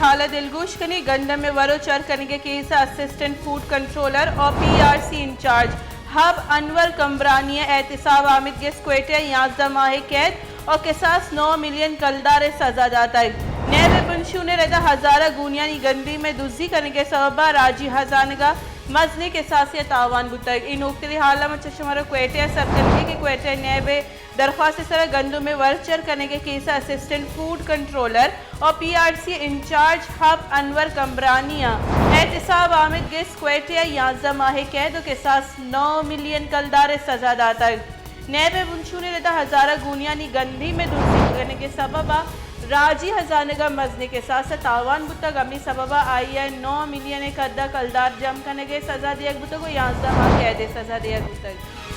حال ءَ دلگوش کنیں۔ گندم ءِ ور ءُ چر کنگ ءِ کیس ءَ اسسٹنٹ فوڈ کنٹرولر ءُ پی آر سی انچارج حب انور کمبرانی ءِ احتساب آمید گس کوئٹہ ءَ یازدہ ماہ ءِ قید ءُ کساس نو ملین کلدار ءِ سزا داتگ۔ نیب ءِ بنشون ءِ رد ءَ ہزارہ گونیانی گندم ءِ دزی کنگ ءِ سبب ءَ راجی ہزانگ ءَ مزنیں کساسے ءِ تاوان بوتگ۔ اے نوکتریں حال ءَ ما چہ شمارا کوئٹہ ءَ سر کنگ ءَ ایں کہ کوئٹہ ءَ نیب ءِ درخواست ءِ سرا گندم ءِ ورچر کنگ ءِ کیس ءَ اسسٹنٹ فوڈ کنٹرولر ءُ پی آر سی انچارج حب انور کمبرانی ءِ احتساب آمید گس کوئٹہ ءَ یازدہ ماہ ءِ قید ءُ کساس نو ملین کلدار ءِ سزا داتگ۔ نیب ءِ بنشون ءِ رد ءَ ہزارہ گونیانی گندم ءِ دزی کنگ ءِ سبب ءَ راجی ہزانگ ءَ مزنیں کساس ءِ تاوان بوتگ، ہمے سبب ءَ آئی ءَ نو ملین ءِ قد ءَ کلدار جم کنگ ءِ سزا دیگ بوتگ ءُ یازدہ ماہ قید ءِ سزا دیگ بوتگ۔